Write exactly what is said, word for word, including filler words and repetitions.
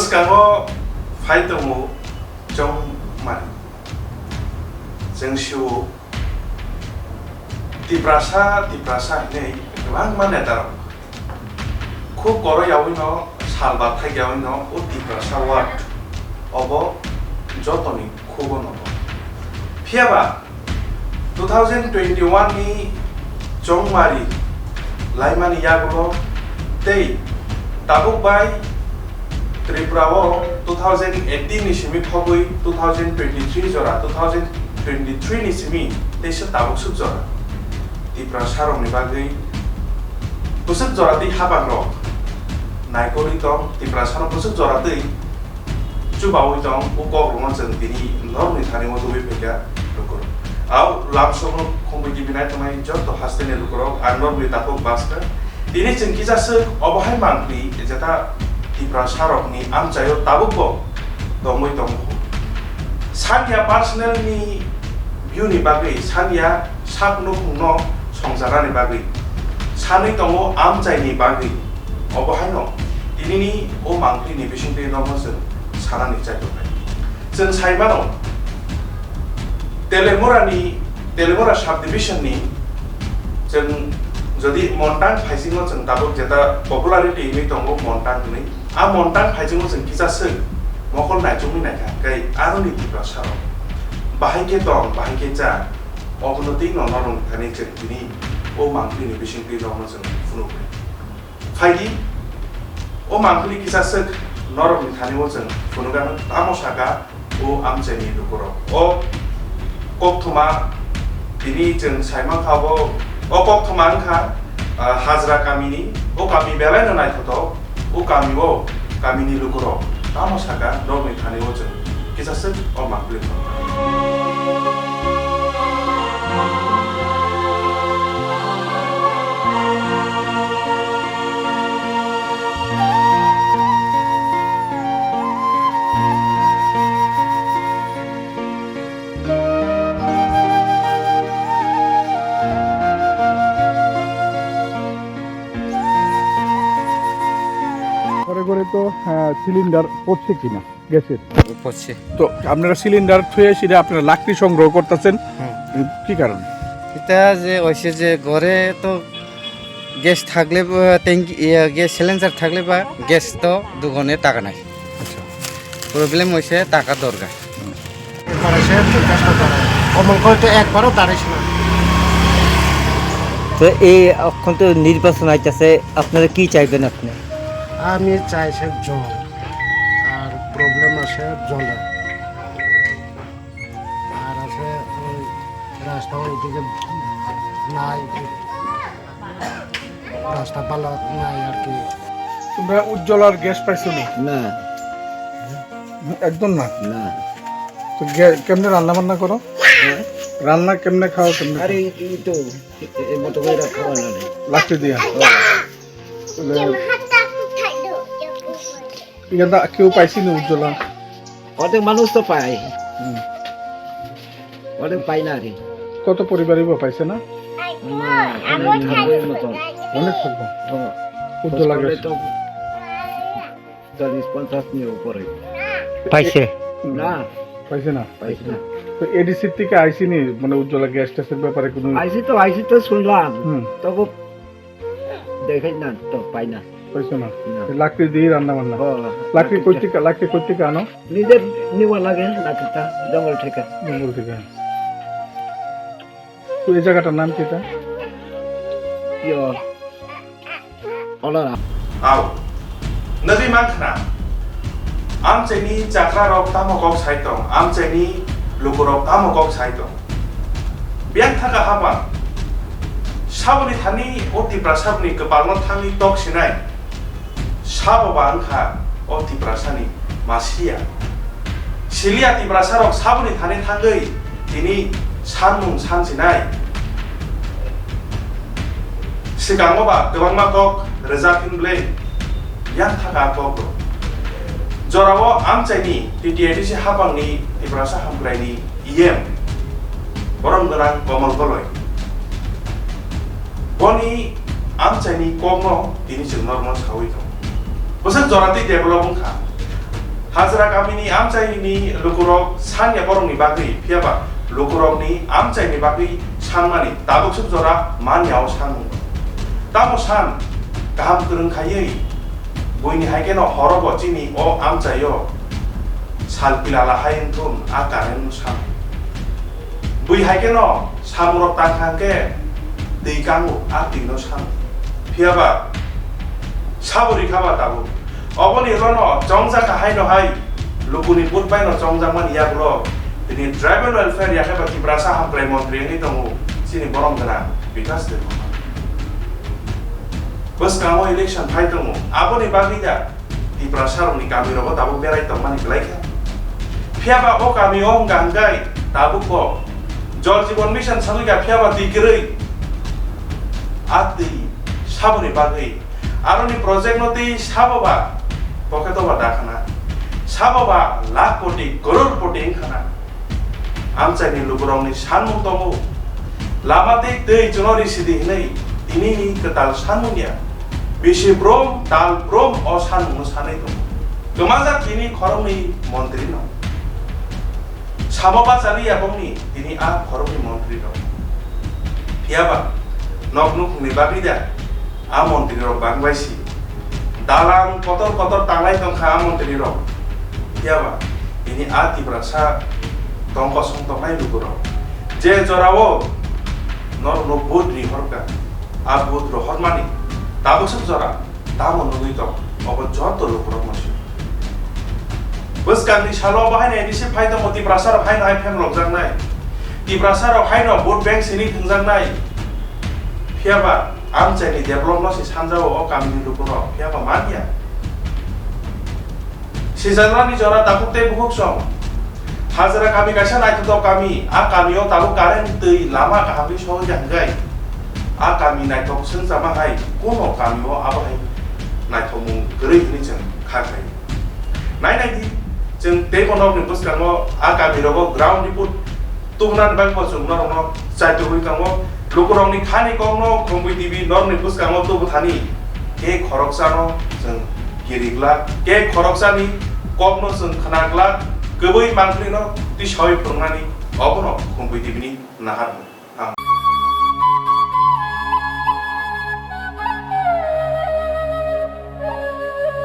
Bwskango phai tongo chongmani. Chwng sio Tiprasa, Tiprasa hinwi kwbangma netarok khub koro yaui no sal bathai yaui no o Tiprasa word obo jotoni khugo nogo. Phiyaba two thousand twenty-one ni chongmari laimani yagulo tei tabuk bai Tripura o two thousand eighteen ni simi khogwi two thousand twenty-three jora, two thousand twenty-three ni simi teisa tabuk suk jora Tiprasa rokni bagwi bwswk jora tei habang rok naikolwi tong, Tiprasa no bwswk jora tei chubaui tong, o kok rokno chwng tini norokni thani o tubui phaikha lukurok. Au lamsokno khumui tibinai tongnai joto hasteni lukurok ang norokni takhuk baskha. Tini chwng kisa swk obo hai mangpli jeta Tiprasa rokni amchaio tabukbo tongwi tongo. Sanya personal ni view ni bagwi, sanya sak nukhungno songcharnani bagwi, sanwi tongo amchaini bagwi. Obo haino tinini o mangpili ni bisingtwi nono chwng sanani chai tongnai. Chwng sai mano, Telemura ni, Telemura subdivision ni chwng jodi Montang phaisingo chwng tabuk jeta popularity hinwi tongo Montang hinwi. A Montang phaisingo chwng kisa swk mokol naichomwi naikha, tei aroni Tiprasa rok bahai khe tong, bahai khe cha, obono twi no norokni thani chwng tini o mangpili ni bisingtwi norokno chwng phunuknai. Phaidi, o mangpili kisa swk norokni thani o chwng phunukgano tamo saka o amchaini lukurok. O kokthoma tini chwng saimankha bo, o kokthoma wngkha, ah, Hajra kamini, o kami belaino naithotok, o kamio kamini lukurok tamo saka norokni thani o chwng kisa swk o mangpili phunukgano. ঘরে ঘরে তো, আহ, সিলিন্ডার পড়ছে কিনা? গ্যাসের। পড়ছে। তো আপনারা সিলিন্ডার থুয়ে সেটা আপনারা লাকড়ি সংগ্রহ করতেছেন, হুম। কি কারণে? এটা যে হয়েছে যে ঘরে তো গ্যাস থাকলে বা ট্যাঙ্কি, ইয়ে, গ্যাস সিলিন্ডার থাকলে বা গ্যাস তো দোকানে টাকা নাই। আচ্ছা। প্রবলেম হয়েছে টাকা দরকার। একবার এসে চেষ্টা করে। অমন করে তো একবারও দাঁড়াইছে না। তো এই অখন তো নির্বাচন আইতাছে, আপনারা কি চাইবেন আপনি? আমি চাই সে জল। আর প্রবলেম আছে জলে। আর আছে ওই রাস্তা ওইদিকে নাই, রাস্তা ভালো নাই আর কি। তোমরা উজ্জ্বলার গ্যাস পাইছো নি? না। একদম না? না। তো গ্যা-, কেমনে রান্না বান্না করো? হ্যাঁ? রান্না কেমনে খাও, কেমনে আরে খাও? এই, এই তো, এ-, এর মতো করে খাওয়া না রে। লাকড়ি দিয়া? হ্যাঁ। তাহলে ইয়াদা কেউ পাইছে নি উজ্জ্বলা? অনেক মানুষ তো পায়। হুম। অনেক পায় না রে। কত পরিবারই বা পাইছে না? না, অনেক থাকবে মতন। অনেক থাকবে। হ্যাঁ। উজ্জ্বলা খোঁজ করলে গ্যাস। তো চল্লিশ পঞ্চাশ নি উপরে। পাইছে? না। পাইছে না? পাইছে না। তো এডিসি থেকে আইসি নি, মানে উজ্জ্বলা গ্যাস ট্যাসের ব্যাপারে কোনো আইসি তো, আইসি তো শুনলাম। হুম। তবু দেখাই না তো, পাই না। পাইছো না? না। লাকড়ি দিয়ে রান্না বান্না? ও, লাকড়ি লাকড়ি কই দিয়ে। থেকে, লাকড়ি কই থেকে আনো? নিজের নেওয়া লাগে লাকড়িটা, জঙ্গল থেকে। জঙ্গল থেকে। তো এই জায়গাটার নাম কি এটা? ইয়ো, Olara. Au. Nagwi mankha na? Amchaini chakra rok tamo kok sai tong, amchaini lukurok tamo kok sai tong. Biyang thaka hapang. Saboni thani o Tiprasaboni kwpalno thangwi tok sinai. Sabo ba wngkha o Tiprasani masiya. Siliya Tiprasarok saboni thani thangwi tini sanmung sansinai. Swkango ba kwbangma kok rwjak hin ble yang thaka kok rok. Jorao amchaini T T A D C hapangni Tiprasa hamkraini E M borom gwnang Komol Goloi. Boni amchaini kokno tini chwng norokno saui tongo. Bwswk jora twi develop wngkha. Hajra kamini amchaini lukurok sanya borokni bagwi, phiyaba lukurokni amchaini bagwi sanmani tabuk suk jora manya o sanmung. Tamo san kaham kwrwng khaiwi buini hai kheno horobo chini o amchaio sal pilala hai wngthun a current no san. Bui hai kheno samungrok tang kha khe twi kango, a twi no san. Phiyaba sabo rikha ba tabuk. Oboni rono chongjak hai no hai lukuni but bai no chongjak mani yagulo tini tribal welfare yakhe ba Tiprasa hamkrai montri wngwi tongo chini borom gwnang Bikash Debbarma. Bwskango election phai tongo, aboni bagwi da Tiprasa rokni kami rogo tabuk berai tongmani belai kha. Phiyaba o kami o wngkha hwnkhe tabuk bo Jal Jeevan Mission sagwi kha, phiyaba twi kwrwi. A twi saboni bagwi aroni project no twi sabo ba pocket o ba dakhana, sabo ba lakh koti, crore koti wngkhana. Amchaini lukurokni sanmung tongo, lama tei twi chwngno risidi hwnwi tinini kwtal sanmung ya. Bisi brom, tal brom o sanmungno sanwi tongo. Kwmajak tini khoroknwi montrino. Samo bachaliya bongni tini a khoroknwi montrino. Phiyaba nok nukhungni bagwi da a montri rok bang bai si. Dalan kotor kotor tanglai tong kha a montri rok. Phiyaba tini a Tiprasa tong kosong tongnai lukurok je jorao norokno vote rihor kha, a vote rohormani tabuk swk jora tamo nugwi tong, obo joto lukurokno si. Bwskangni salo bahai nai risi phai tongo Tiprasa rok haino hai phem rokjaknai. Tiprasa rok haino vote bank sini thwngjaknai. Phiyaba amchaini develop no se sanjao o kamini lukurok, phiyaba manya. Sijalrani jora tabuk tei bukhuk song. Hajra kami kaisa naithotok kami, a kamio tabuk current, twi, lama kaham khe sohor ya hwnkhe, a kami naithok sengchama hai kuno kamio abo hai naithokmung kwrwi hwnwi chwng kha khai. Nai nai di, chwng teibo nokni bwskango a kami rogo ground report tubunani bagwi bo chwng norokno chaitugwi tongo. Lukurokni khani kokno Khumbui T V norokni bwskango tubu thani, ke khoroksano chwng kiri glak, ke khoroksani kokno chwng khna glak, kwbwi mangphlino tisawi phwrwngnani obono Khumbui T V ni naharmung.